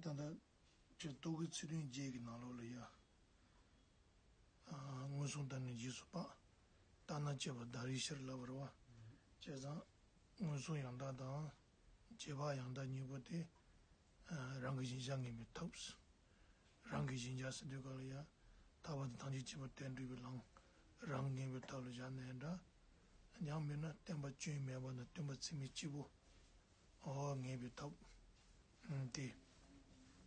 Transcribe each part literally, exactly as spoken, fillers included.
ད་ལྟ་ཁྱེད་རྟོག་གེའི་ཚིག་དོན་བརྒྱད་ཀྱི་ནང་ལོགས་ལ་ཡ། ཨ། མངོན་སུམ་དང་ནི་རྗེས་སུ་དཔག་ལྟར་སྣང་བཅས་པ་བརྡ་རིག་ཕྱིར་ལབ་པ་རེད་བ། བྱས་ཙང་མངོན་སུམ་ཡང་དག་དང་རྗེས་དཔག་ཡང་དག་གཉིས་པོ་དེ། ཨ། རང་གི་གཞལ་བྱ་ངེས་པའི་ཐབས། རང་གི་གཞལ་བྱ་ཟེར་དུས་སྐབས་ལ་ཡ། ཐར་པ་དང་ཐམས་ཅད་མཁྱེན་པར་ཐལ་འདྲིས་པའི་ལམ། རང་གི་ངེས་པའི་ཐབས་ལ་བཞག་ནའི་འདྲ། ཡང་མིན་ན་བརྟེན་པ་སྐྱོན་མེད་པ་དང་བརྟེན་པ་ཚད་མས་གཅིག་པུ། འོ་ངེས་པའི་ཐབས། ཨ། དེ་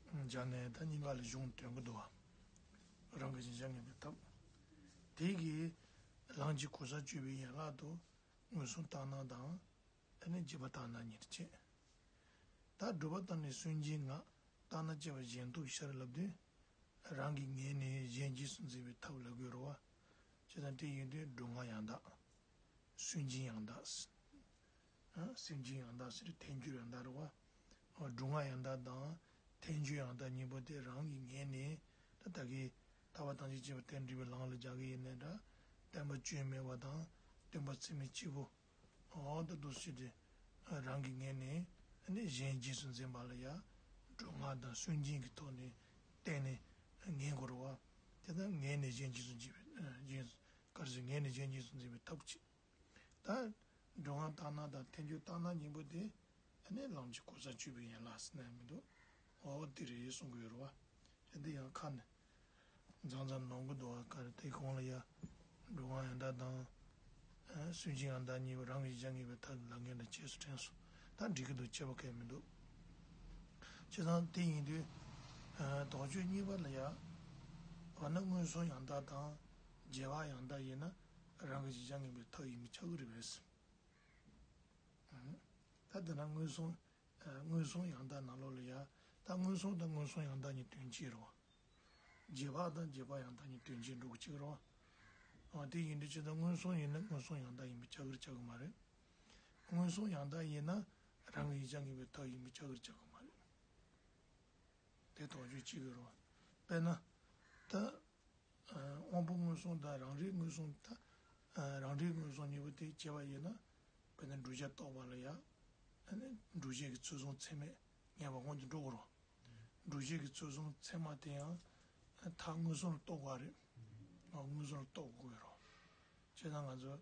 སྦྱར་ནས་ད་གཉིས་ཀ་ལ་གཞུང་འདོན་གྱི་འདུག་བ། རང་གི་གཞལ་བྱ་ངེས་པའི་ཐབས། དེ་གིས་ལམ་གྱི་གོལ་ས་གཅོད་པའི་ཡན་ལག་ཏུ་མངོན་སུམ་ལྟར་སྣང་དང་། ཨ་ནི་རྗེས་དཔག་ལྟར་སྣང་གཉིས་བྱེད། ད་སྒྲུབ་པ་དང་ནི་སུན་འབྱིན་ངག་ལྟར་སྣང་བཅས་པ་གཞན་དུ་ཕྱིར་ལབ་དུས། རང་གི་ངོས་ནས་གཞན་རྗེས་སུ་འཛིན་པའི་ཐབས་ལབ་དགོས་རེད་བ། བྱས་ཙང་དེ་ཡིན་དུས་སྒྲུབ་ངག་ཡང་དག་སུན་འབྱིན་ཡང་དག་ཨ། སུན་འབྱིན་ཡང་དག་ཟེར་ཐལ་འགྱུར་ཡང་དག་རེད་བ། སྒྲུབ་ངག་ཡང་དག་དང་ཐལ་འགྱུར་ཡང་དག་གཉིས་པོ་དེ་རང་གི་ངོས་ནས་ད་ལྟ་གི་ཐར་པ་ཐམས་ཅད་མཁྱེན་པར་ཐལ་འདྲིས་པའི་ལམ་ལ་སྦྱར་གི་ཡིན་ནའི་འདྲ། བརྟེན་པ་སྐྱོན་མེད་པ་དང་བརྟེན་པ་ཚད་མས་གཅིག་པུ། འོ་ད་འདུག་སེ་དེ། རང་གི་ངོས་ནས་ནི་གཞན་རྗེས་སུ་འཛིན་པ་ལ་ཡ། སྒྲུབ་ངག་དང་སུན་འབྱིན་གྱི་ཐོག་ནས་བསྟན་ནས་ངེས་དགོས་རེད་བ། དེ་ལྟར་ངོས་ནས་གཞན་རྗེས་སུ་འཛིན་པའི་གཞན། ག་རེ་ཟེར། ངོས་ནས་གཞན་རྗེས་སུ་འཛིན་པའི་ཐབས་གཅིག་ད་སྒྲུབ་ངག་ལྟར་སྣང་དང་ཐལ་འགྱུར་ལྟར་སྣང་གཉིས་པོ་དེ། ཨ་ནི་ལམ་གྱི་གོལ་ས་གཅོད་པའི་ཡན་ལག་ཟེར་ན་མི་འདུག་འོ་དེ་རེད་གསུང་གི་ཡོད་རེད་བ། དེ་འདི་ཡང་ཁ་ནས་མཚམས་མཚམས་ནོར་གི་འདུག་བ། ག་རེ་དེ་གོང་ལ་ཡ། སྒྲུབ་ངག་ཡང་དག་དང་། ཨ། སུན་འབྱིན་ཡང་དག་གཉིས་པོ་རང་གི་གཞལ་བྱ་ངེས་པའི་ཐབས་ལབ་མཁན་དང་རྗེས་སུ་དྲན་སོང་། ད་འགྲིག་གི་འདུག་ཁྱད་པར་གང་ཡང་མི་འདུག་བྱས་ཙང་དེ་ཡིན་དུས། ཨ། དོགས་གཅོད་གཉིས་པ་ལ་ཡ། འོ་ན་མངོན་སུམ་ཡང་དག་དང་རྗེས་དཔག་ཡང་དག་ཡིན་ན་རང་གི་གཞལ་བྱ་ངེས་པའི་ཐབས་ཡིན་པས་ཁྱབ་ཀྱི་རེད་པས། ད་དེ་ན་མངོན་སུམ། ཨ། མངོན་སུམ་ཡང་དག་ནང་ལོགས་ལ་ཡ། ད་མངོན་སུམ་དང་མངོན་སུམ་ཡང་དག་གཉིས་དོན་གཅིག་རེད་བ། རྗེས་དཔག་དང་རྗེས་དཔག་ཡང་དག་གཉིས་དོན་གཅིག་འགྲོ་གི་གཅིག་རེད་བ། ཨ། དེ་ཡིན་དུས་ཅི་ལྟར་མངོན་སུམ་ཡིན་ན་མངོན་སུམ་ཡང་དག་ཡིན་པས་ཁྱབ་ཀྱི་རེད་ཁྱབ་ཀྱི་མ་རེད། མངོན་སུམ་ཡང་དག་ཡིན་ན་རང་གི་གཞལ་བྱ་ངེས་པའི་ཐབས་ཡིན་པས་ཁྱབ་ཀྱི་རེད་ཁྱབ་ཀྱི་མ་རེད། དེ་དོགས་གཅོད་གཅིག་ཡོད་རེད་བ། དཔེར་ན། ད། ཨ། དབང་པོ་མངོན་སུམ་དང་རང་རིག་མངོན་སུམ་ད། ཨ། རང་རིག་མངོན་སུམ་གཉིས་པོ་དེ་བྱས་པ་ཡིན་ན། དཔེར་ན་བསྒྲུབ་བྱ་རྟོགས་པ་ལ་ཡ། ཨ་ནི་སྒྲུབ་བྱེད་ཀྱི་ཚུལ་གསུམ་ཚད་མས་ངེས་པ་སྔོན་དུ་འགྲོ་དགོས་རེད། སྒྲུབ་བྱེད་ཀྱི་ཚུལ་གསུམ་ཚད་མ་དེ་ཡང་མཐར་མངོན་སུམ་ལ་རྟོགས་དགོས་རེད། ཨ། མངོན་སུམ་ལ་རྟོགས་དགོས་རེད། བྱས་ཙང་ང་ཚོ་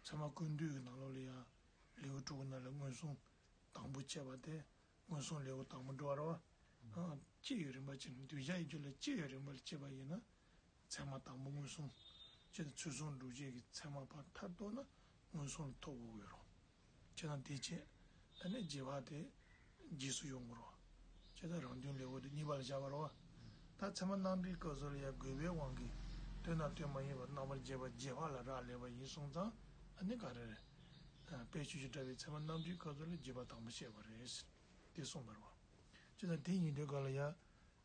ཚད་མ་ཀུན་བཏུས་ཀྱི་ནང་ལོགས་ལ་ཡ། ལེའུ་དྲུག་གི་ནང་ལ་མངོན་སུམ་དང་པོ་བྱས་པ་དེ། མངོན་སུམ་ལེའུ་དང་པོ་འགྲོ་བ་རེད་བ། ཨ། སྤྱི་ཡི་རིམ་པ་བྱས་ནས་གདུལ་བྱ་ཡི་རྒྱུད་ལ་སྤྱི་ཡི་རིམ་པ་ལ་སྤྱད་པ་ཡིན་ན། ཚད་མ་དང་པོ་མངོན་སུམ། བྱས་ནས་ཚུལ་གསུམ་སྒྲུབ་བྱེད་ཀྱི་ཚད་མ་ཕར་མཐར་གཏུགས་ན་མངོན་སུམ་ལ་ཐུག་དགོས་ཀྱི་ཡོད་རེད། བྱས་ཙང་དེ་བྱས། ཨ་ནི་རྗེས་དཔག་དེ་རྗེས་སུ་ཡོང་དགོས་རེད་བ། བྱས་ཙང་རང་དོན་ལེའུ་དེ་གཉིས་པ་ལ་བཞག་པ་རེད་བ། ད་ཚད་མ་རྣམ་འགྲེལ་སྐབས་སུ་ལ་ཡང་དགོས་པའི་དབང་གིས་ལྟོས་ན་ལྟོས་མ་ཡིན་པར་རྣམ་པར་འབྱེད་པ་རྗེས་དཔག་ལ་རག་ལས་པ་ཡིན་སོང་ཙང་། ཨ་ནི་ག་རེ་རེད། ཨ། དཔེ་ཆོས་ཀྱི་སྒྲ་བའི་ཚད་མ་རྣམ་འགྲེལ་སྐབས་སུ་ལ་རྗེས་དཔག་དང་པོ་བཤད་པ་རེད། དེ་གསུངས་པ་རེད་བ། བྱས་ཙང་དེ་ཡིན་དུས་ག་ལ་ཡ།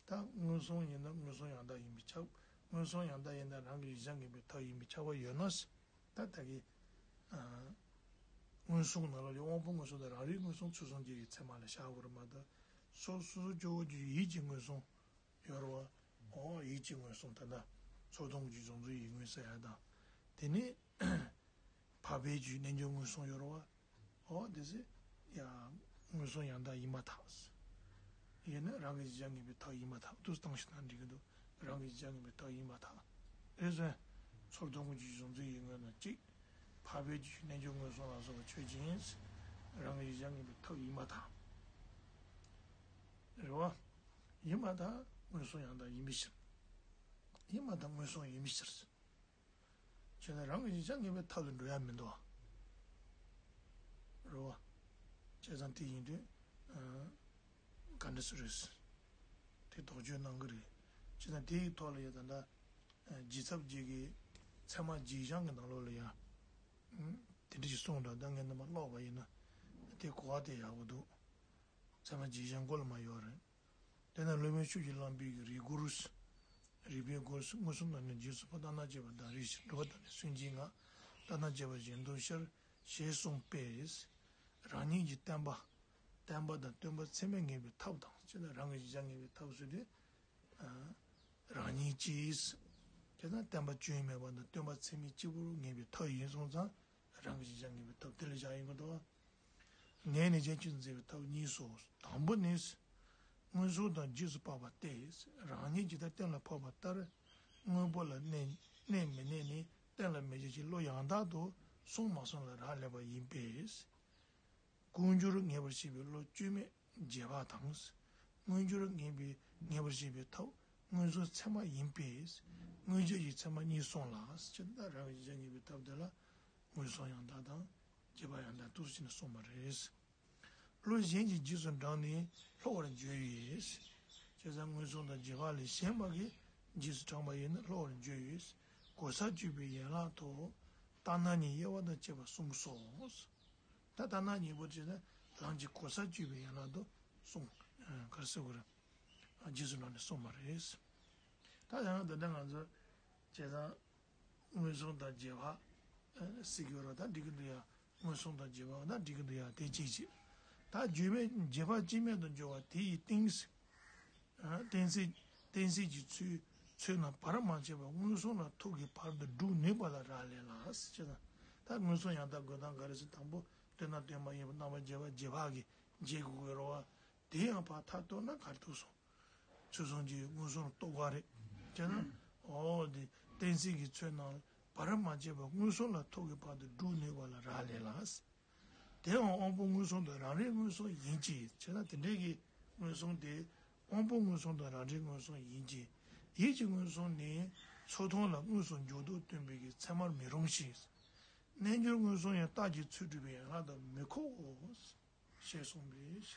ད་མངོན་སུམ་ཡིན་ན་མངོན་སུམ་ཡང་དག་ཡིན་པས་ཁྱབ། མངོན་སུམ་ཡང་དག་ཡིན་ན་རང་གི་གཞལ་བྱ་ངེས་པའི་ཐབས་ཡིན་པས་ཁྱབ་པ་ཡོད་ན། ད་ལྟ་གི། ཨ། མངོན་སུམ་ནང་ལ་ཡང་དབང་པོ་མངོན་སུམ་དང་རང་རིག་མངོན་སུམ་ཚུལ་གསུམ་གྱི་ཚད་མ་ལ་བཞག་དགོས་རེད་མ་གཏོགས། སོ་སོ་སོ་སྐྱེ་བོ་ཀྱི་ཡིད་ཀྱི་མངོན་སུམ་ཡོད་རེད་བ། འོ་ཡིད་ཀྱི་མངོན་སུམ་ད་ལྟ་ཚོར་སྟོང་གི་གཟུང་འཛིན་ཡིད་མངོན་ཟེར་ཡ་དང་། དེ་ནས་འཕགས་པའི་རྒྱུད་རྣལ་འབྱོར་མངོན་སུམ་ཡོད་རེད་བ། འོ་དེ་ཚེ་ཡང་མངོན་སུམ་ཡང་དག་ཡིན་པར་ཐལ། ཡིན་ན་རང་གི་གཞལ་བྱ་ངེས་པའི་ཐབས་ཡིན་པར་ཐལ། དུ་བཏང་ཞིག་ན་འགྲིག་གི་འདུག་རང་གི་གཞལ་བྱ་ངེས་པའི་ཐབས་ཡིན་པར་ཐལ། རེད་སོང་། ཚོར་སྟོང་གི་གཟུང་འཛིན་ཡིད་མངོན་དང་གཅིག་འཕགས་པའི་རྒྱུད་རྣལ་འབྱོར་མངོན་སུམ་ལ་སོགས་པ་ཆོས་ཅན། རང་གི་གཞལ་བྱ་ངེས་པའི་ཐབས་ཡིན་པར་ཐལ། རེད་བ། ཡིན་པར་ཐལ། མངོན་སུམ་ཡང་དག་ཡིན་པའི་ཕྱིར། ཡིན་པར་ཐལ། མངོན་སུམ་ཡིན་པའི་ཕྱིར། བྱས་ན་རང་གི་གཞལ་བྱ་ངེས་པའི་ཐབས་ལ་འགྲོ་ཡ་མི་འདུག་བ། རེད་བ། བྱས་ཙང་དེ་ཡིན་དུས། ཨ། ག་འདྲ་སུ་རེད། དེ་དོགས་གཅོད་གནང་གི་རེད། བྱས་ཙང་དེའི་ཐོག་ལ་ཡ་ད་ལྟ། ཨ། རྗེས་ཚབ་རྗེས་ཀྱི་ཚད་མ་རྗེས་གཞུང་གི་ནང་ལོགས་ལ་ཡ། ཨ། དེ་འདྲ་ཞིག་གསུངས་འདུག་ད་ངས་རྣམ་པ་ཀློག་པ་ཡིན་ན། དེ་གོ་བ་དེ་ཡག་པོ་འདུག་ཚད་མ་རྗེས་གཞུང་མགོ་ལ་མ་ཡོད་རེད། དེ་ན་སློབ་དཔོན་ཆོས་ཀྱི་གླང་པོའི་རིགས་མགོ་རུས། རིགས་པའི་མགོ་རུས་མངོན་སུམ་དང་ནི་རྗེས་སུ་དཔག་ལྟར་སྣང་བཅས་པ་བརྡ་རིག་ཕྱིར། སྒྲུབ་པ་དང་ནི་སུན་འབྱིན་ངག་ལྟར་སྣང་བཅས་པ་གཞན་དུ་ཕྱིར་ཞེས་གསུངས་པས། རང་ཉིད་ཀྱི་བརྟེན་པ། བརྟེན་པ་དང་བརྟེན་པ་ཚད་མས་ངེས་པའི་ཐབས་དང་། ཅེས་ན་རང་གི་གཞལ་བྱ་ངེས་པའི་ཐབས་སུ་དེ། ཨ། རང་ཉིད་ཀྱིས། དེ་ན་བརྟེན་པ་སྐྱོན་མེད་པ་དང་བརྟེན་པ་ཚད་མས་གཅིག་པུར་ངེས་པའི་ཐབས་ཡིན་སོང་ཙང་། རང་གི་གཞལ་བྱ་ངེས་པའི་ཐབས་དེ་ལ་བཞག་ཡིན་དགོས་འདུག་ངས་ནི་རྗེས་ཀྱི་མཛད་པའི་ཐབས་གཉིས་སོ། དང་པོ་ནི། མངོན་སུམ་དང་རྗེས་སུ་དཔག་པ་སྟེ། རང་ཉིད་ཇི་ལྟར་གཏན་ལ་ཕབ་པ་ལྟར་དངོས་པོ་ལ་གནས་གནས་མི་གནས་ནི་གཏན་ལ་མི་འབྱེད་ཅིང་བློ་ཡང་དག་ཏུ་སོང་མ་སོང་ལ་རག་ལས་པ་ཡིན་པས། ཀུན་སྦྱོར་ངེས་པར་བྱེད་པའི་བློ་བཅོས་མའི་རྗེས་དཔག་དང་། མངོན་སྦྱོར་ངེས་པའི་ངེས་པར་བྱེད་པའི་ཐབས་མངོན་སུམ་ཚད་མ་ཡིན་པས། མངོན་སྦྱོར་གྱི་ཚད་མ་གཉིས་གསུངས་ལ། ཅེས་ད་རང་གི་གཞལ་བྱ་ངེས་པའི་ཐབས་དེ་ལ་མངོན་སུམ་ཡང་དག་དང་རྗེས་དཔག་ཡང་དག་ཏུ་ཕྱེ་ནས་གསུངས་པ་རེད། བློ་གཞན་གྱི་རྗེས་སུ་འབྲངས་ནས་སློབ་པར་འགྱུར་ཡོད། བྱས་ཙང་མངོན་སུམ་དང་རྗེས་དཔག་ལས་གཞན་པ་གི་རྗེས་སུ་འབྲངས་པ་ཡིན་ན་སློབ་པར་འགྱུར་ཡོད། གོལ་ས་གཅོད་པའི་ཡན་ལག་ཏུ་ལྟར་སྣང་གཉིས་དབྱེ་བ་དང་བཅས་པ་གསུངས་སོ། ད་ལྟར་སྣང་གཉིས་པོ་བྱས་ན་ལམ་གྱི་གོལ་ས་གཅོད་པའི་ཡན་ལག་ཏུ་གསུངས། ག་རེ་ཟེར་དགོས་རེད། རྗེས་སུ་འབྲངས་ནས་གསུངས་པ་རེད། ད་ཡང་ད་ལྟ་ང་ཚོ་བྱས་ཙང་། མངོན་སུམ་དང་རྗེས་དཔག་ཟེར་གྱི་ཡོད་རེད། ད་འགྲིག་གི་འདུག་ཡ། མངོན་སུམ་དང་རྗེས་དཔག་ད་འགྲིག་གི་འདུག་ཡ། དེ་གཅིག་བྱས། ད་བརྗོད་མེད་རྗེས་དཔག་སྐྱེ་མེད་དུ་འགྱུར་བ་དེ་ཡི་གཏན་ཚིགས། གཏན་ཚིགས། གཏན་ཚིགས་ཀྱི་ཚུལ་ཚོད་རྣམས་བར་མ་ཆད་པར་མངོན་སུམ་ལ་ཐུག་གི་བར་དུ་སྒྲུབ་ནུས་པ་ལ་རག་ལས་ལ་ཟེར་ན། ད་མངོན་སུམ་ཡང་དག་དགོས་སྟངས་ག་རེ་ཟེར། དང་པོ་སྟོན་ན་སྟོན་པ་ཡིན་པ་རྣམ་པར་འབྱེད་པ་རྗེས་དཔག་གིས་འབྱེད་དགོས་ཀྱི་རེད་བ། དེ་ཡང་ཕར་མཐར་གཏུགས་ན་ག་རེ་ཐུག་སོང་། ཚུལ་གསུམ་གྱི་མངོན་སུམ་རྟོགས་པ་རེད། བྱས་ན། འོ་དེ་གཏན་ཚིགས་ཀྱི་ཚོད་རྣམས་བར་མ་ཆད་པར་མངོན་སུམ་ལ་ཐུག་གི་བར་དུ་སྒྲུབ་ནུས་པ་ལ་རག་ལས་ལ། དེའང་དབང་པོ་མངོན་སུམ་དང་རང་རིག་མངོན་སུམ་ཡིན་གྱི། བྱས་ན་དེ་འདྲའི་གི་མངོན་སུམ་དེ་དབང་པོ་མངོན་སུམ་དང་རང་རིག་མངོན་སུམ་ཡིན་གྱི། ཡིད་ཀྱི་མངོན་སུམ་ནི་ཚུར་མཐོང་ལ་དངོས་སུ་འཇུག་ལྡོག་སྟོན་པའི་གི་ཚད་མར་མི་རུང་ཞིང་། རྣལ་འབྱོར་མངོན་སུམ་ཡང་རྟགས་ཀྱི་ཚུལ་སྒྲུབ་པའི་ཡན་ལག་ཏུ་མི་མཁོའོ། ཞེས་གསུངས་པས།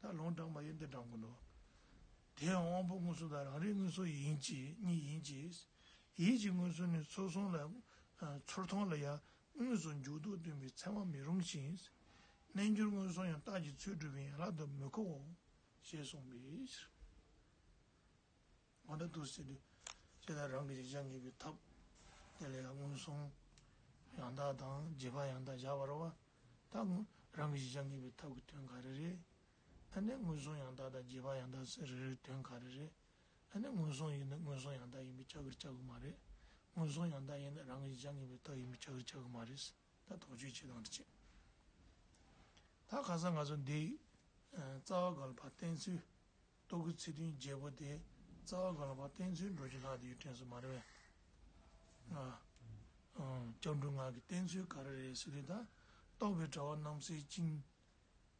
ད་ལུང་དྲངས་པ་ཡིན་ཏེ་དྲངས་དགོས་འདུག་དེ་ཡང་དབང་པོ་མངོན་སུམ་དང་རང་རིག་མངོན་སུམ་ཡིན་གྱི། གཉིས་ཡིན་གྱི། ཡིད་ཀྱི་མངོན་སུམ་ནི་ཚུར་མཐོང་ལ། ཚུར་མཐོང་ལ་ཡང་དངོས་སུ་འཇུག་ལྡོག་སྟོན་པའི་ཚད་མར་མི་རུང་ཞིང་། རྣལ་འབྱོར་མངོན་སུམ་ཡང་རྟགས་ཀྱི་ཚུལ་སྒྲུབ་པའི་ཡན་ལག་ཏུ་མི་མཁོའོ། ཞེས་གསུངས་པས། འོ་ད་འདུག་ཟེར་དུས། ཅེས་དང་རང་གི་གཞལ་བྱ་ངེས་པའི་ཐབས། དེ་ལ་ཡང་མངོན་སུམ་ཡང་དག་དང་རྗེས་དཔག་ཡང་དག་བཞག་པ་རེད་བ། ད་རང་གི་གཞལ་བྱ་ངེས་པའི་ཐབས་ཀྱི་དོན་ག་རེ་རེད། ཨ་ནི་མངོན་སུམ་ཡང་དག་དང་རྗེས་དཔག་ཡང་དག་ཟེར་རེ་རེའི་དོན་ག་རེ་རེད། ཨ་ནི་མངོན་སུམ་ཡིན་ན་མངོན་སུམ་ཡང་དག་ཡིན་པས་ཁྱབ་ཀྱི་རེད་ཁྱབ་ཀྱི་མ་རེད། མངོན་སུམ་ཡང་དག་ཡིན་ན་རང་གི་གཞལ་བྱ་ངེས་པའི་ཐབས་ཡིན་པས་ཁྱབ་ཀྱི་རེད་ཁྱབ་ཀྱི་མ་རེད། ད་དོགས་གཅོད་བྱེད་སྟངས་དེ་བྱེད། ད་ཁ་སང་ང་ཚོ་འདི། རྩ་བ་གང་ལ་ཕར་བསྟན་ཚུལ། རྟོག་གེའི་ཚིག་དོན་བརྒྱད་པོ་དེ་རྩ་བ་གང་ལ་ཕར་བསྟན་ཚུལ་འགྲོ་རྒྱུ་ལྷག་བསྡད་ཡོད་དྲན་སོང་མ་རེད་པས། ཨ། སྐྱབས་འགྲོ་ལྔ་གི་བསྟན་ཚུལ་ག་རེ་རེད་ཟེར་དུས་ད། རྟོག་པའི་དྲ་བ་རྣམ་སེལ་ཅིང་།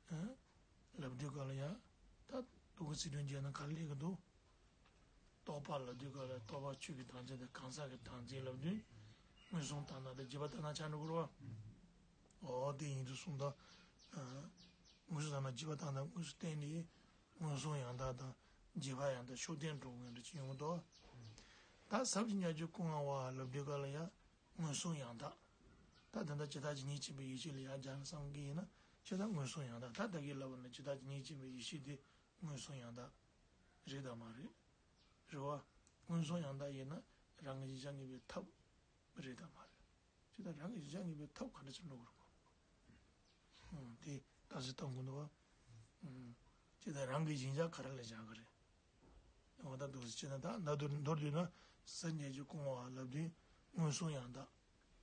ཨ། ལབ་དུས་ག་ལ་ཡ། ད་རྟོག་གེའི་ཚིག་དོན་བརྒྱད་ན་ག་རེ་སླེབས་ཀྱི་འདུག་རྟོག་པ་ལབ་དུས་ག་ལ་རྟོག་པ་ཆོས་ཀྱི་བདག་འཛིན་དང་གང་ཟག་གི་བདག་འཛིན་ལབ་དུས། མངོན་སུམ་ལྟར་སྣང་དང་རྗེས་དཔག་ལྟར་སྣང་ཆགས་འགྲོ་གི་རེད་བ། འོ་དེ་ཡིན་དུས་གསུངས་དང་། མངོན་སུམ་ལྟར་སྣང་རྗེས་དཔག་ལྟར་སྣང་དངོས་སུ་བསྟན་ནས། མངོན་སུམ་ཡང་དག་དང་རྗེས་དཔག་ཡང་དག་ཤུགས་ལྡན་འགྲོ་དགོས་འདྲ་ཅིག་ཡོང་གི་འདུག་ད་ཟབ་ཅིང་རྒྱ་ཆེའི་སྐུ་མངའ་བ་ལབ་དུས་ག་ལ་ཡ། མངོན་སུམ་ཡང་དག་ད་དེ་འདྲ་ཇི་ལྟ་ཇི་སྙེད་མཁྱེན་པའི་ཡེ་ཤེས་ལ་ཡར་སྦྱར་ནས་བསམ་གྱི་ཡིན་ན་ཇི་ལྟ་མངོན་སུམ་ཡང་དག་ད་ད་གིན་ལབ་པ་ནི་ཇི་ལྟ་ཇི་སྙེད་མཁྱེན་པའི་ཡེ་ཤེས་དེ་མངོན་སུམ་ཡང་དག་རེད་དམ་མ་རེད། རེད་བ། མངོན་སུམ་ཡང་དག་ཡིན་ན་རང་གི་གཞལ་བྱ་ངེས་པའི་ཐབས་རེད་དམ་མ་རེད། ཇི་ལྟ་རང་གི་གཞལ་བྱ་ངེས་པའི་ཐབས་ག་འདྲ་ཅིག་འགྲོ་དགོས་རེད་གོ། ཨང་། དེ་ལྟ་ཚུལ་བཏང་དགོས་འདུག་བ། ཨང་། ཇི་ལྟ་རང་གི་གཞལ་བྱ་ག་རེ་ལ་བཞག་གི་རེད། འོ་ད་འདུག་སེ་བྱས་ན་ད་མདོར་བསྡུས་མདོར་བསྡུས་ན་ཟབ་ཅིང་རྒྱ་ཆེའི་སྐུ་མངའ་བ་ལབ་དུས་མངོན་སུམ་ཡང་དག་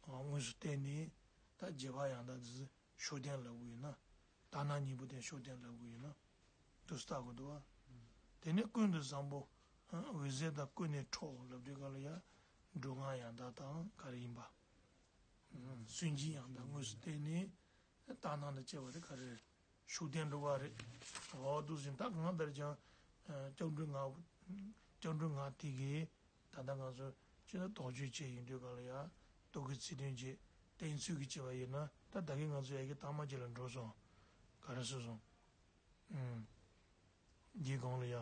དངོས་སུ་བསྟན་ནས་ད་རྗེས་དཔག་ཡང་དག་དེ་ཚོ་ཤུགས་ལྡན་ལབ་དགོས་ཡིན་ན། ལྟར་སྣང་གཉིས་པོ་དེ་ཤུགས་ལྡན་ལབ་དགོས་ཡིན་ན། འདུག་སེ་ལྟ་དགོས་འདུག་བ། དེ་ནས་ཀུན་ཏུ་བཟང་པོ། འོད་གསལ་དང་ཀུན་ནས་འཕྲོ་ལབ་དུས་ག་ལ་ཡ། འགྲོ་ལྔ་ཡང་དག་དང་ག་རེ་ཡིན་པ། སུན་འབྱིན་ཡང་དག་དངོས་སུ་བསྟན་ནས། ལྟར་སྣང་དང་བཅས་པ་དེ་ག་རེ། ཤུགས་ལྡན་འགྲོ་བ་རེད། འོ་འདུག་སེ་ད་གང་ལྟར་ཀྱང་། སྐྱབས་འགྲོ་ལྔ། སྐྱབས་འགྲོ་ལྔ་དེ་གིས་ད་ལྟ་ང་ཚོ་སྤྱིར་ན་དོགས་གཅོད་བྱས་ཡིན་དུས་ག་ལ་ཡ། རྟོག་གེའི་ཚིག་དོན་བརྒྱད་བསྟན་ཚུལ་གྱིས་བྱས་པ་ཡིན་ན་ད་ད་གིན་ང་ཚོ་ཡ་གི་ཐ་མ་གཅིག་ལ་འགྲོ་སོང་། ག་རེ་ཟེར་སོང་། ཨུམ། འདིའི་གོང་ལ་ཡ།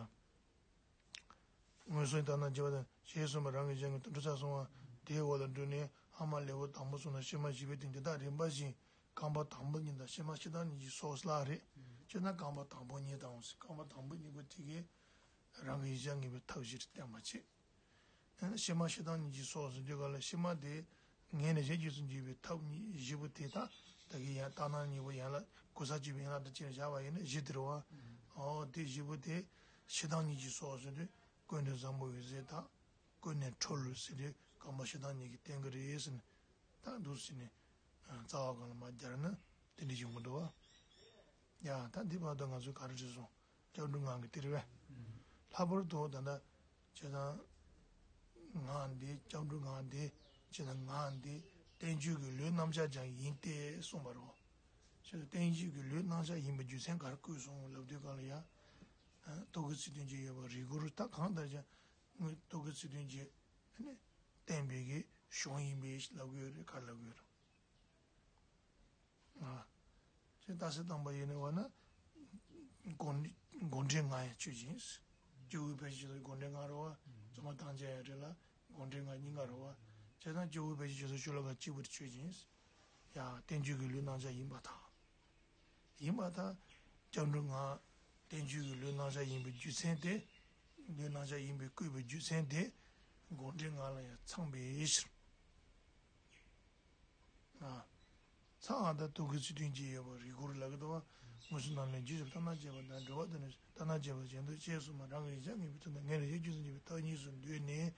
མངོན་སུམ་ལྟར་སྣང་རྗེས་དཔག་དང་ཞེས་གསུངས་པ་རང་གི་གཞལ་བྱ་ངེས་པའི་ཐབས་འགྲོ་ཚར་སོང་བ། དེའི་འོག་ལ་འགྲོ་ནས་ཨ་མ་ལེའུ་དང་པོ་གསུངས་ན་ཕྱི་མ་བཞི་པོའི་སྟེང་དེ་དག་རིམ་པ་བཞིན་རྐང་པ་དང་པོ་གཉིས་དང་ཕྱི་མ་ཕྱི་ལྟར་གཉིས་ཀྱི་ཚོགས་ལ་རེད། སྤྱིར་ན་རྐང་པ་དང་པོ་གཉིས་དང་། རྐང་པ་དང་པོ་གཉིས་པོ་དེ་གས་རང་གི་གཞལ་བྱ་ངེས་པའི་ཐབས་བཞི་རུ་བསྟན་པ་བྱེད། ཕྱི་མ་ཕྱི་ལྟར་གཉིས་ཀྱི་ཚོགས་ཟེར་དུས་ག་ལ་ཕྱི་མ་དེ་ངེས་ནས་གཞན་རྗེས་སུ་འཇུག་པའི་ཐབས་གཉིས་བཞི་པོ་དེ་དག་ད་གིན་ཡང་ལྟར་སྣང་གཉིས་པོ་ཡན་ལག་གོལ་ས་གཅོད་པའི་ཡན་ལག་དང་བཅས་བཞག་པ་ཡིན་ན་བཞི་དེ་རེད་བ། འོ་དེ་བཞི་པོ་དེ་ཕྱི་ལྟར་གཉིས་ཀྱི་ཚོགས་ཟེར་དུས་ཀུན་ཏུ་བཟང་པོ་འོད་གསལ་དང་། ཀུན་ནས་འཕྲོ་ལ་ཟེར་དུས་རྐང་པ་ཕྱི་ལྟར་གཉིས་ཀྱིས་བསྟན་གྱི་རེད་ཟེར་ནས། ད་འདུག་སེ་ནས་རྩ་བ་གང་ལ་མར་སྦྱར་ན་དེ་འདྲ་ཞིག་ཡོང་གི་འདུག་བ། ཡ་ད་འདི་བར་དུ་ང་ཚོས་ག་རེ་བྱས་སོང་། སྐྱབས་འགྲོའི་ངག་གི་དེ་རེད་པས། ལྷག་པར་དུ་ད་ལྟ་བྱས་ཙང་ངག་འདི་སྐྱབས་འགྲོའི་ངག་འདི་བྱས་ཙང་ངག་འདི་བསྟན་བཅོས་ཀྱི་ལུས་རྣམ་གཞག་ཀྱང་ཡིན་ཏེ་གསུངས་པ་རེད། བྱས་ཙང་བསྟན་བཅོས་ཀྱི་ལུས་རྣམ་གཞག་ཡིན་པའི་རྒྱུ་མཚན་ག་རེ་བཀོད་སོང་ལབ་དུས་གང་ལ་ཡ། རྟོག་གེའི་ཚིག་དོན་གྱི་ཡོད་པ་རིགས་སྐོར་ད་གང་ལྟར་ཀྱང་དངོས་རྟོག་གེའི་ཚིག་དོན་གྱི་ནི་བསྟན་པའི་གི་གཞུང་ཡིན་པའི་ལབ་དགོས་རེད། ག་རེ་ལབ་དགོས་རེད། ཨ། ཅེས་རྟགས་གསལ་བཏང་པ་ཡིན་ནའི་བ་ན། དགོངས་དགོངས་འགྲེལ་ལྔ་ཡང་ཆོས་ཅན། སྐྱེས་བུ་ཕལ་ཆེར་དགོངས་འགྲེལ་ལྔ་རེད་པ། རྫོགས་པ་ཐམས་ཅད་ཡང་རེད་ལ་དགོངས་འགྲེལ་ལྔ་གཉིས་ཀ་རེད་པ། བྱས་ཙང་སྐྱེས་བུ་ཕལ་ཆེར་ཆོས་ཚུལ་ཤོ་ལོ་ཀ་གཅིག་པུ་དེ་ཆོས་ཅན། ཡང་བསྟན་བཅོས་ཀྱི་ལུས་རྣམ་གཞག་ཡིན་པར་ཐལ། ཡིན་པར་ཐལ། སྐྱབས་འགྲོའི་ངག་བསྟན་བཅོས་ཀྱི་ལུས་རྣམ་གཞག་ཡིན་པའི་རྒྱུ་མཚན་དེ། ལུས་རྣམ་གཞག་ཡིན་པའི་བཀོད་པའི་རྒྱུ་མཚན་དེ། དགོངས་འགྲེལ་ལྔ་ལ་ཡང་ཚང་བའི་ཕྱིར། ཨ། ཚ་འ་ད་རྟོག་གེའི་ཚིག་དོན་གྱི་ཡོད་པ་རིགས་སྐོར་ལབ་ཀྱི་འདུག་པ། མངོན་སུམ་རྣམ་འགྲེལ་རྗེས་སུ་ལྟ་ན་དཔྱད་པ་དང་འགྲེལ་པ་དེ་ནི་ལྟ་ན་དཔྱད་པ་གཞན་དུ་དཔྱད་གསུངས་པ་རང་གི་ཡིག་ཆ་ངེས་པའི་ཐོག་ནས་ངེས་ལ་ཡིད་ཀྱིས་གསུངས་པའི་ཐབས་གཉིས་སུ་འདོད་ནས།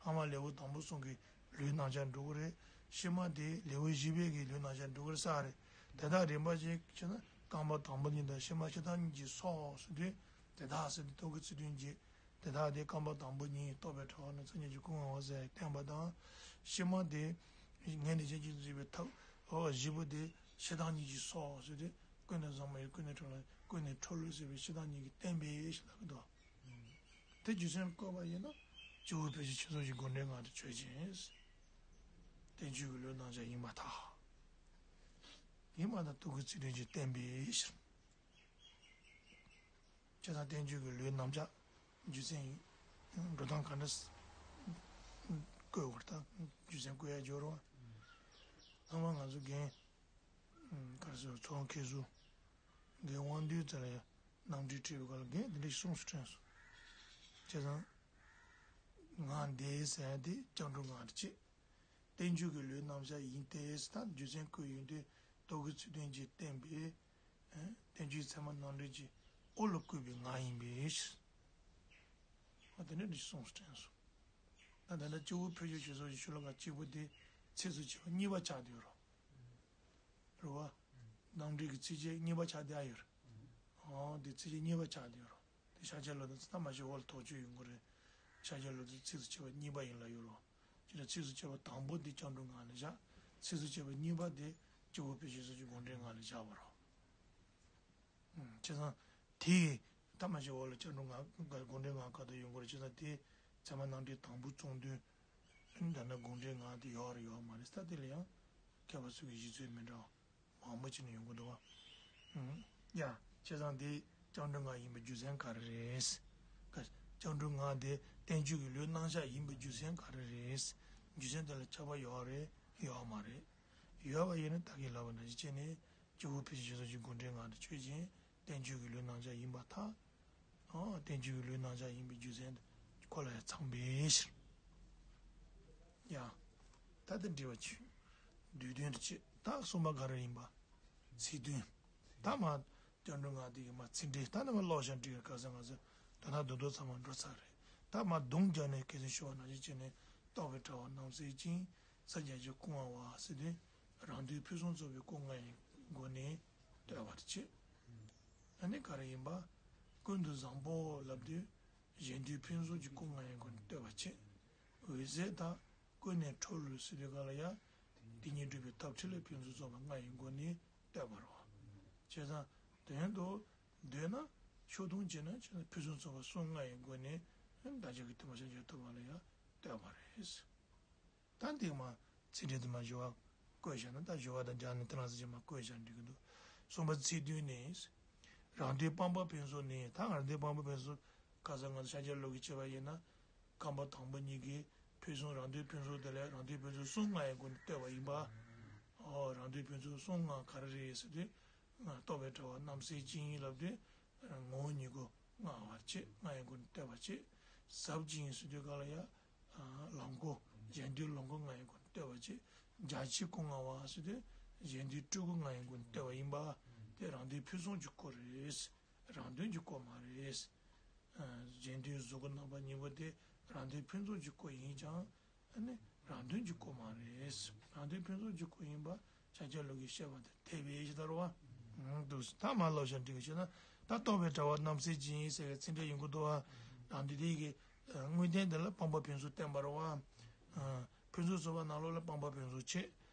ཨ་མ་ལེའུ་དང་པོ་གསུམ་གྱི་ལུས་རྣམ་གཞག་འགྲོ་གི་རེད། ཕྱི་མ་དེ་ལེའུ་བཞི་པའི་གི་ལུས་རྣམ་གཞག་འགྲོ་གི་རེད་ཟེར་བ་རེད། དེ་དག་རིམ་པ་བཞིན་བྱས་ན་རྐང་པ་དང་པོ་གཉིས་དང་ཕྱི་མ་ཕྱི་ལྟག་གཉིས་ཀྱི་སོགས་སུ་འདོད། དེ་དག་ཟེར་དུས་རྟོག་གེའི་ཚིག་དོན་གྱི། དེ་དག་དེ་རྐང་པ་དང་པོ་གཉིས་རྟོག་པའི་དྲི་བ་ནི་མཚན་ཉིད་ཀྱི་སྐུ་མངའ་བ་ཟེར་བསྟན་པ་དང་། ཕྱི་མ་དེ་ངེས་ལ་ཡིད་ཀྱིས་གསུངས་པའི་ཐབས་འོ་བཞི་པོ་དེ་ཕྱི་ལྟག་གཉིས་ཀྱི་སོགས་སུ་དེ་ཀུན་ནས་བཟང་པོ་ཡི་ཀུན་ནས་འཕྲོ་ལ་ཀུན་ནས་འཕྲོ་ལོས་ཟེར་བའི་ཕྱི་ལྟག་གཉིས་ཀྱིས་བསྟན་པའི་ཕྱིར་ལབ་ཀྱི་འདུག་དེ་རྒྱུ་མཚན་བཀོད་པ་ཡིན་ན་སྐྱེས་བུ་ཕལ་ཆེར་ཆོས་ཚུལ་གྱི་དགོངས་འགྲེལ་ལྔ་དེ་ཆོས་ཅན། བསྟན་བཅོས་ཀྱི་ལུས་རྣམ་གཞག་ཡིན་པར་ཐལ། ཡིན་པར་ཐལ། རྟོག་གེའི་ཚིག་དོན་གྱི་བསྟན་པའི་ཕྱིར། བྱས་ཙང་བསྟན་བཅོས་ཀྱི་ལུས་རྣམ་གཞག་རྒྱུ་མཚན་ཡིན། འགྲོ་སྟངས་ག་འདྲ་བཀོད་པར་ཐལ། རྒྱུ་མཚན་བཀོད་ཡ་སྦྱོར་བ། ཚང་མ་ང་ཚོ་རྒན་ག་རེ་ཟེར་ཚོང་མཁས་སུ་རྒན་དབང་འདུས་ཚོ་ལ་ཡང་གནམ་གྲུས་ཁྲིད་པའི་སྐབས་ལ་རྒན་དེ་འདྲ་ཞིག་གསུངས་སུ་དྲན་སོང་། བྱས་ཙང་ངག་འདི་ཟེར་ཡ་དེ་སྐྱབས་འགྲོ་ངག་རེད་ཅེས། བསྟན་བཅོས་ཀྱི་ལུས་རྣམ་གཞག་ཡིན་ཏེ་ད་རྒྱུ་མཚན་བཀོད་ཡོང་དུས་རྟོག་གེའི་ཚིག་དོན་གྱིས་བསྟན་པའི། བསྟན་བཅོས་ཚད་མ་རྣམ་འགྲེལ་གྱི་འོ་ལ་བཀོད་པའི་ངག་ཡིན་པའི་ཕྱིར། འོ་དེ་འདྲ་འདི་གསུངས་སུ་དྲན་སོང་། ད་ད་ལྟ་སྐྱེས་བུ་ཕལ་ཆེར་ཆོས་ཚུལ་གྱི་ཤོ་ལོ་ཀ་གཅིག་པོ་དེ་ཚིགས་སུ་བཅད་པ་གཉིས་པ་ཆགས་བསྡད་ཡོད་རེད། རེད་པ། རྣམ་འགྲེལ་གྱི་ཚིགས་བཅད་གཉིས་པ་ཆགས་བསྡད་ཡོད་རེད། འོ་དེ་ཚིགས་བཅད་གཉིས་པ་ཆགས་བསྡད་ཡོད་རེད། དེ་ཤཱཀྱ་ལོ་ཏི་ཚིག་ཐ་མ་ཞིག་འོག་ལ་དོགས་གཅོད་ཡོང་གི་རེད། ཤཱཀྱ་ལོ་ཏི་ཚིགས་སུ་བཅད་པ་གཉིས་པ་ཡིན་ལབ་ཡོད་རེད། ཅེས་ཚིགས་སུ་བཅད་པ་དང་པོ་དེ་སྐྱབས་འགྲོ་ངག་ལ་བཞག་ཚིགས་སུ་བཅད་པ་གཉིས་པ་དེ་སྐྱེས་བུ་ཕལ་ཆེར་ཆོས་ཚུལ་གྱི་དགོངས་འགྲེལ་ལྔ་ལ་བཞག་པ་རེད། བྱས་ཙང་དེ་ཐ་མ་ཞིག་འོག་ལ་སྐྱབས་འགྲོ་ངག་དགོངས་འགྲེལ་ལྔ་ཁ་ཐུག་ཡོང་གི་རེད། བྱས་ཙང་དེ་ཚད་མ་རྣམ་འགྲེལ་དང་པོ་གསུངས་དུས། ད་ནི་དགོངས་འགྲེལ་ལྔ་དེ་ཡོད་རེད་ཡོད་མ་རེད་ཟེར་དེ་ལ་ཡང་མཁས་པ་ཚོ་གི་བཞེད་ཚུལ་མི་འདྲ་བ། མང་པོ་ཅིག་ནས་ཡོང་གི་འདུག་བ། ཡ། བྱས་ཙང་འདི་སྐྱབས་འགྲོ་ངག་ཡིན་པའི་རྒྱུ་མཚན་ག་རེ་རེད། སྐྱབས་འགྲོ་ངག་དེ་བསྟན་བཅོས་ཀྱི་ལུས་རྣམ་གཞག་ཡིན་པའི་རྒྱུ་མཚན་ག་རེ་རེད། རྒྱུ་མཚན་དེ་ལ་ཁྱབ་པ་ཡོད་རེད་ཡོད་མ་རེད། ཡོད་པ་ཡིན་ན་ད་གིན་ལབ་པ་ནང་བཞིན་བྱས་ནས་སྐྱེས་བུ་ཕལ་ཆེར་ཆོས་ཚུལ་གྱི་དགོངས་འགྲེལ་ལྔ་དེ་ཆོས་ཅན། བསྟན་བཅོས་ཀྱི་ལུས་རྣམ་གཞག་ཡིན་པར་ཐལ། ཨོ། བསྟན་བཅོས་ཀྱི་ལུས་རྣམ་གཞག་ཡིན་པའི་རྒྱུ་མཚན་དེ་ཁོ་ལ་ཡང་ཚང་བའི་ཕྱིར། ཡང་། ད་ལྟ་འགྲེལ་པ་ཆོས་བསྡུས་དོན་དུ་བྱེད་ད་གསུམ་པ་ག་རེ་ཡིན་པ། ཚིག་དོན། ད་མ། སྐྱབས་འགྲོ་ངག་དེ་གི་མ་ཚིག་འགྲེལ་ད་ནི་མ་ཀློག་བཞག་འགྲིག་གི་ག་ས་ང་ཚོ་དོན་དག་རྡོག་རྡོག་ཚང་མ་འགྲོ་ཚར་རེད། ད་མ་བརྡུང་རྒྱག་ནས་སྐད་ཆ་ཞུ་བ་ནང་བཞིན་བྱས་ནས་རྟོག་པའི་དྲི་བ་རྣམ་སེལ་ཅིང་སངས་རྒྱས་ཀྱི་སྐུ་མངའ་བ་ཟེར་དུས་རང་དོན་ཕུན་སུམ་ཚོགས་པའི་སྐུ་མངའ་ཡི་སྒོ་ནས་བསྟོད་པར་བྱེད། ཨ་ནི་ག་རེ་ཡིན་པ། ཀུན་ཏུ་བཟང་པོ་ལབ་དུས་གཞན་དོན་ཕུན་སུམ་གྱི་སྐུ་མངའ་ཡི་སྒོ་ནས་བསྟོད་པར་བྱེད། འོད་གསལ་དང་ཀུན་ནས་འཕྲོ་ལོས་ཟེར་དུས་ག་ལ་ཡ། དེ་ཉིད་སྒྲུབ་པའི་ཐབས་ཁྲིད་ལས་ཕུན་སུམ་ཚོགས་པ་མངའ་ཡི་སྒོ་ནས་བསྟོད་པར་བྱེད། བྱས་ཙང་དོན་དུ་འདོད་ན་ཕྱོགས་མཐུན་བྱས་ན་བྱས་ན་ཕུན་སུམ་ཚོགས་པ་གསུམ་མངའ་ཡི་སྒོ་ནས་བདག་ཅག་གི་ཐུབ་པ་ཤཱཀྱ་ཐུབ་པ་ལ་ཡ་བསྟོད་པ་རེད། ད་འདི་མ་ཚིག་འགྲེལ་དུ་མ་ཞུ་བ་བཀོད་བཞག་ན་ད་ཞུ་བ་དང་སྦྱར་ནས་དེ་རང་ས་ཅིག་མ་བཀོད་བཞག་འགྲིག་གི་འདུག་གསུམ་པ་ཚིག་བདུན་ནི། རང་དོན་སྤངས་པ་ཕུན་སུམ་ནི་ད་རང་དོན་སྤངས་པ་ཕུན་སུམ་ཁ་སང་ང་ཚོ་ཤཱཀྱ་ལོ་ཀའི་བྱས་པ་ཡིན་ན། རྐང་པ་དང་པོ་གཉིས་ཀྱིས་ཕུན་སུམ་རང་དོན་ཕུན་སུམ་དེ་ལས་རང་དོན་ཕུན་སུམ་གསུམ་མངའ་ཡི་སྒོ་ནས་བསྟོད་པ་ཡིན་པ། ཨོ་རང་དོན་ཕུན་སུམ་གསུམ་མངའ་ག་རེ་རེད་ཟེར་དུས། རྟོག་པའི་དྲི་བ་རྣམ་སེལ་ཅིང་ལབ་དུས། ངོ་བོ་ཉིད་སྐུ་མངའ་བར་བྱེད་མངའ་ཡི་སྒོ་ནས་བསྟོད་པ་བྱེད། ཟབ་ཅིང་ཟེར་དུས་ག་ལ་ཡ། ལམ་སྐུ་གཞན་དོན་ལམ་སྐུ་མངའ་ཡི་སྒོ་ནས་བསྟོད་པ་བྱེད། རྒྱ་ཆེའི་སྐུ་མངའ་བ་ཟེར་དུས་གཞན་དོན་སྤྲུལ་སྐུ་མངའ་ཡི་སྒོ་ནས་བསྟོད་པ་ཡིན་པ། དེ་རང་དོན་ཕུན་སུམ་གྱི་སྐུ་རེད། རང་དོན་གྱི་སྐུ་མ་རེད། གཞན་དོན་གཟུགས་སྐུ་རྣམ་པ་གཉིས་པོ་དེ་རང་དོན་ཕུན་སུམ་གྱི་སྐུ་ཡིན་ཀྱང་། ཨ་ནི་རང་དོན་གྱི་སྐུ་མ་རེད། རང་དོན་ཕུན་སུམ་གྱི་སྐུ་ཡིན་པ་ཤཱཀྱ་ལོ་ཀའི་བཤད་པ་དེ་འཐད་པའི་ཕྱིར་ལྟར་བ། འདུག་ད་མ་ལབ་བཞག་འགྲིག་གི་བྱས་ན་ ད་རྟོགས་པའི་དྲ་བ་རྣམ་སེལ་གྱིས་ཟེར་བའི་ཚིག་འགྲེལ་ཡོང་གི་འདུག་བ། རང་དེ་དེ་གི་དངོས་བསྟན་དེ་ལ་སྤངས་པ་ཕུན་སུམ་བསྟན་པ་རེད་བ། ཕུན་ཚོགས་ཚོགས་པ་ནང་ལོགས་ལ་སྤངས་པ་ཕུན་སུམ་ཆེ།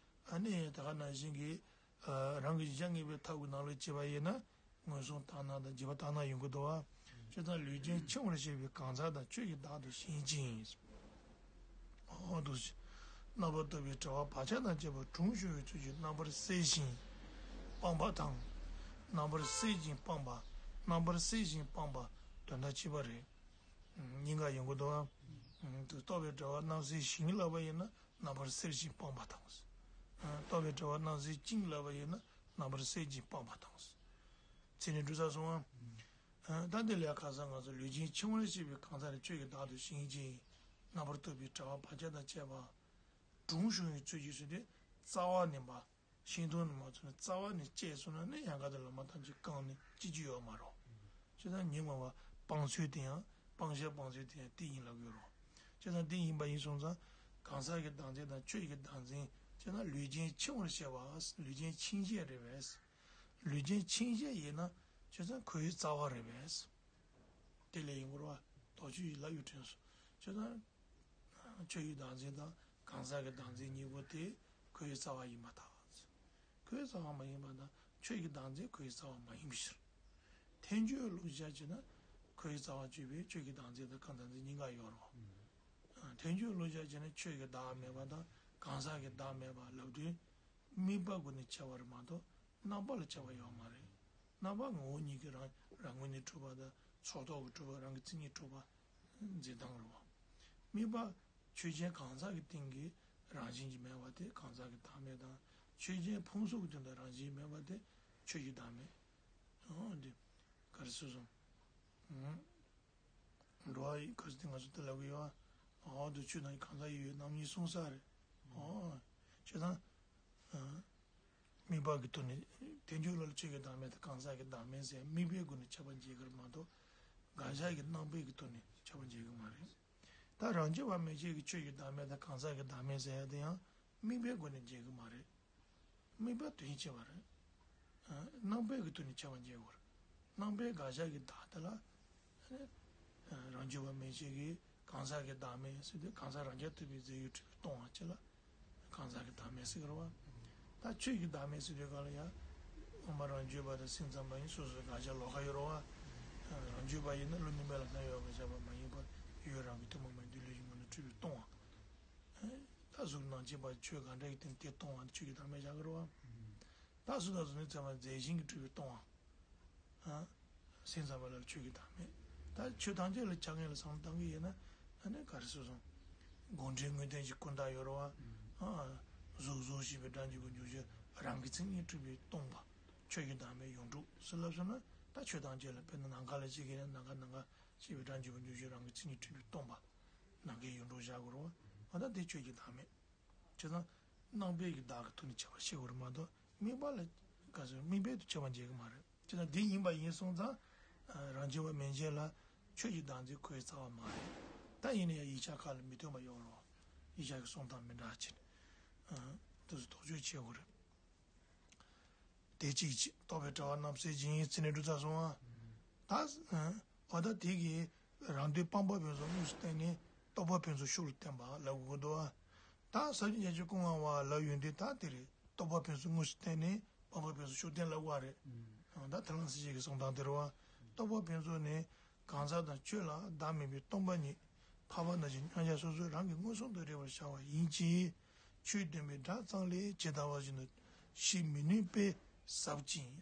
ཨ་ནི་ད་ག་ནང་བཞིན་གྱི་རང་གི་གཞལ་བྱ་ངེས་པའི་ཐབས་ཀྱི་ནང་ལོགས་བྱས་པ་ཡིན་ན། མངོན་སུམ་དག་སྣང་དང་རྗེས་དཔག་དག་སྣང་ཡོང་གི་འདུག་བ། བྱས་ཙང་ལུས་ཅན་འཆིང་བར་བྱེད་པའི་གང་ཟག་དང་ཆོས་ཀྱི་བདག་ཏུ་ཞེན་ཅིང་། འོ་འདུག་སེ། རྣམ་པར་རྟོག་པའི་དྲ་བ་བག་ཆགས་དང་བཅས་པ་དྲུངས་ཕྱུང་བའི་ཚུལ་གྱིས་རྣམ་པར་སེལ་ཞིང་སྤངས་པ་དང་། རྣམ་པར་སེལ་ཞིང་སྤངས་པ། རྣམ་པར་སེལ་ཞིང་སྤངས་པ་དོན་དག་གཅིག་པ་རེད། གཉིས་ཀ་ཡོང་གི་འདུག་ཨ། རྟོགས་པའི་དྲ་བ་རྣམ་སེལ་ཞིང་ལབ་པ་ཡིན་ན་རྣམ་པར་སེལ་ཞིང་སྤངས་པ་དང་། རྟོགས་པའི་དྲ་བ་རྣམ་སེལ་ཅིང་ལབ་པ་ཡིན་ན་རྣམ་པར་སེལ་ཞིང་སྤངས་པ་དང་། ཚིག་ནི་འགྲོ་ས་སོང་ཨ། ད་འདི་ལས་ཁ་སང་ང་ཚོ་ལུས་ཅན་འཆིང་བར་བྱེད་པའི་གང་ཟག་ནི་ཆོས་ཀྱི་བདག་ཏུ་ཞེན་ཅིང་། རྣམ་པར་རྟོག་པའི་དྲ་བ་བག་ཆགས་དང་བཅས་པ། དྲུངས་ཕྱུང་བའི་ཚུལ་གྱིས་ཟེར་དུས་རྩ་བ་ནས་པ། ཤིང་སྡོང་ནས་མ་ཚུགས་ནས་རྩ་བ་ནས་བཅད་སོང་ན་ནི་ཡང་ག་དེ་ལ་མ་ཐམས་ཅད་བཀང་ནས་ཅི་ཅི་ཡོད་མ་རེད། བྱས་ཙང་ཉོན་མོངས་པ་སྤང་ཚུལ་དེ་ཡང་སྤང་བྱ་སྤང་ཚུལ་དེ་ཡང་དེ་ཡིན་ལབ་ཡོད་རེད། བྱས་ཙང་དེ་ཡིན་པ་ཡིན་སོང་ཙང་གང་ཟག་གི་བདག་འཛིན་དང་ཆོས་ཀྱི་བདག་འཛིན་བྱས་ན་ལུས་ཅན་འཆིང་བར་བྱེད་པ། ལུས་ཅན་འཆིང་བྱེད་རེད་པས། ལུས་ཅན་འཆིང་བྱེད་ཡིན་ན་བྱས་ཙང་ཁོའི་རྩ་བ་རེད་པས། དེ་ལས་ཡིན་དགོས་རེད་བ། དོགས་གཅོད་ཡིན་ལབ་ཡོད་དྲན་སོང་། བྱས་ཙང་། ཆོས་ཀྱི་བདག་འཛིན་དང་གང་ཟག་གི་བདག་འཛིན་གཉིས་པོ་དེ་ཁོའི་རྩ་བ་ཡིན་པར་ཐལ། ཁོའི་རྩ་བ་མ་ཡིན་པ་དང་ཆོས་ཀྱི་བདག་འཛིན་ཁོའི་རྩ་བ་མ་ཡིན་པའི་ཕྱིར། ཐལ་འགྱུར་བློ་བཞག་བྱས་ན་ཁོའི་རྩ་བ་གཅིག་པའི་ཆོས་ཀྱི་བདག་འཛིན་དང་གང་བདག་འཛིན་གཉིས་ཀ་ཡོད་རེད། ཐལ་འགྱུར་བློ་བཞག་བྱས་ན་ཆོས་ཀྱི་བདག་མེད་པ་དང་གང་ཟག་གི་བདག་མེད་པ་ལབ་དུས། དམིགས་པ་ཀུན་ནས་ཁྱབ་པ་རེད་མ་གཏོགས་རྣམ་པ་ལ་ཁྱབ་པ་ཡོད་མ་རེད། རྣམ་པ་ངོ་བོ་ཉིད་ཀྱིས་རང་རང་ངོས་ནས་གྲུབ་པ་དང་ཕྱོགས་རྟོག་གིས་གྲུབ་པ་རང་གི་མཚན་ཉིད་གྲུབ་པ་འཛིན་སྟངས་རེད་བ། དམིགས་པ་ཆོས་ཅན་གང་ཟག་གི་སྟེང་གི་རང་བཞིན་གྱིས་མེད་པ་དེ་གང་ཟག་གི་བདག་མེད་དང་ཆོས་ཅན་ཕུང་སོགས་ཀྱི་སྟེང་དུ་རང་བཞིན་མེད་པ་དེ་ཆོས་ཀྱི་བདག་མེད། འོ་འདི་ག་རེ་ཟེར་སོང་། འགྲོ་བ་ཡི་ག་ཚོད་དེ་ང་ཚོ་དེ་ལབ་གི་ཡོད་ཨ། འོ་དུ་ཆོས་དང་གང་ཟག་ཡོད་ཡོད་རྣམ་གཉིས་གསུངས་ས་རེད། འོ། ཆོས་དང་། དམིགས་པ་གི་ཐོག་ནས་དེ་འཇུག་ལ་ཆོས་ཀྱི་བདག་མེད་དང་གང་ཟག་གི་བདག་མེད་ཟེར་དམིགས་པའི་སྒོ་ནས་ཁྱབ་པ་འབྱེད་ཀྱི་རེད་མ་གཏོགས། དགག་བྱ་གི་རྣམ་པའི་གི་ཐོག་ནས་ཁྱབ་པ་འབྱེད་ཀྱི་མ་རེད། ད་རང་རྒྱུད་པ་མན་ཆད་ཀྱི་ཆོས་ཀྱི་བདག་མེད་དང་གང་ཟག་གི་བདག་མེད་ཟེར་ཡ་དེ་ཡང་དམིགས་པའི་སྒོ་ནས་འབྱེད་ཀྱི་མ་རེད། དམིགས་པ་དོན་བྱེད་པ་རེད། རྣམ་པའི་གི་ཐོག་ནས་ཁྱབ་པ་འབྱེད་དགོས་རེད། རྣམ་པའི་དགག་བྱ་གི་བདག་དེ་ལ། རང་རྒྱུད་པ་མན་ཆད་ཀྱི་གང་ཟག་གི་བདག་མེད་ཟེར་དུས་གང་ཟག་རང་རྐྱ་ཐུབ་པའི་རྫས་ཡོད་གྲུབ་པས་སྟོང་བ་ཅིག་ལ་གང་ཟག་གི་བདག་མེད་ཟེར་གི་རེད་བ། ད་ཆོས་ཀྱི་བདག་མེད་ཟེར་དུས་གང་ལ་ཡང་། སྔོན་མ་རང་རྒྱུད་པ་དང་སེམས་ཙམ་པ་ཡིན་སོ་སོའི་དགག་བྱ་ལོགས་ཀ་ཡོད་རེད་བ། རང་རྒྱུད་པ་ཡིན་ན་བློ་ནི་མེད་ལ་སྣང་ཡོད་པར་བཞག་པ་མ་ཡིན་པར་ཡུལ་རང་གི་ཐུན་མོང་མ་ཡིན་དུས་ལུས་ཀྱི་ངོ་ནས་གྲུབ་པས་སྟོང་བ། ད་གཟུགས་ནང་སྐྱེས་པ་ཆོས་གང་འདྲ་ཡི་སྟེང་དེ་སྟོང་བ་ཆོས་ཀྱི་བདག་མེད་བཞག་གི་རེད་བ། ད་གཟུགས་དང་གཟུགས་མེད་ཚད་མ་རྫས་གཞན་གྱིས་གྲུབ་པས་སྟོང་བ། སེམས་ཙམ་པ་ལ་ཆོས་ཀྱི་བདག་མེད། ད་ཆོས་ཐམས་ཅད་ལ་ཆ་ངེས་ལ་བསམ་བློ་བཏང་གི་ཡིན་ན་ཨ་ནི་ག་རེ་ཟེར་སོང་། དགོངས་འགྲེལ་དངོས་བསྟན་གྱི་ཀུན་བརྟགས་ཡོད་རེད་བ། གཟུགས་གཟུགས་ཞེས་པའི་སྒྲ་འཇུག་པ་འཇུག་གཞི་རང་གི་མཚན་ཉིད་གྲུབ་པས་སྟོང་པ། ཆོས་ཀྱི་བདག་མེད་ཡོངས་གྲུབ་ཟེར་ལབ་སོང་ན་ད་ཆོས་ཐམས་ཅད་ལ་དཔེར་ན་ནམ་མཁའ་ལ་ཅི་གི་ན་ནམ་མཁའ་ནམ་མཁའ་ཞེས་པའི་སྒྲ་འཇུག་པ་འཇུག་གཞི་རང་གི་མཚན་ཉིད་གྲུབ་པས་སྟོང་པ། ནམ་མཁའི་ཡོངས་གྲུབ་བཞག་དགོས་རེད་བ། ཨ་ད་དེ་ཆོས་ཀྱི་བདག་མེད། བྱས་ཙང་། རྣམ་པའི་གི་བདག་གི་ཐོག་ནས་ཁྱབ་པ་ཤེས་དགོས་རེད་མ་གཏོགས་དམིགས་པ་ལ་ག་ཚོད་དམིགས་པའི་དུ་ཁྱབ་པ་འབྱེད་ཀྱི་མ་རེད། བྱས་ཙང་འདི་ཡིན་པ་ཡིན་སོང་ཙང་། རང་རྒྱུད་པ་མན་ཆད་ལ་ཆོས་ཀྱི་བདག་འཛིན་ཁོའི་རྩ་བ་མ་རེད། ད་ཡིན་ན་ཡང་ཡིག་ཆ་ཁག་ལ་མི་མཐུན་པ་ཡོད་རེད། ཡིག་ཆ་གི་གསུང་སྟངས་མི་འདྲ་ཕྱིན། དུ་སུ་དོགས་གཅོད་བྱེད་དགོས་རེད། དེ་གཅིག་གཅིག་རྟོགས་པའི་དྲ་བ་རྣམ་སེལ་གྱིས་ཚིག་ནི་འགྲོ་ཚར་སོང་ཨ། ད། འོ་ད་དེ་གིས་རང་དོན་སྤངས་པ་ཕུན་སུམ་དངོས་སུ་བསྟན་ནས་རྟོགས་པ་ཕུན་སུམ་ཤུགས་ལ་བསྟན་པ་ལབ་དགོས་འདུག་ཨ། ད་ས་བཅད་བརྒྱད་ཅུ་གོ་ལྔ་བ་ལབ་ཡོང་དུས་ད་དེ་རེད་རྟོགས་པ་ཕུན་སུམ་དངོས་སུ་བསྟན་ནས་སྤངས་པ་ཕུན་སུམ་ཤུགས་བསྟན་ལབ་དགོས་རེད། ད་ཐར་ལམ་སྲིད་བྱུས་ཀྱི་གསུང་སྟངས་དེ་རེད་བ། རྟོགས་པ་ཕུན་སུམ་ནི། གང་ཟག་དང་ཆོས་ལ་བདག་མེད་པའི་སྟོང་པ་ཉིད་འཕགས་པ་ནང་བཞིན་མཉམ་གཞག་སོ་སོའི་རང་གི་མངོན་སུམ་དུ་རིག་པར་བྱ་བ་ཡིན་གྱི། ཆོས་སྟོན་པའི་སྒྲ་ཙམ་ལས་ཇི་ལྟ་བ་བཞིན་དུ་ཤེས་མི་ནུས་པས་ཟབ་ཅིང་།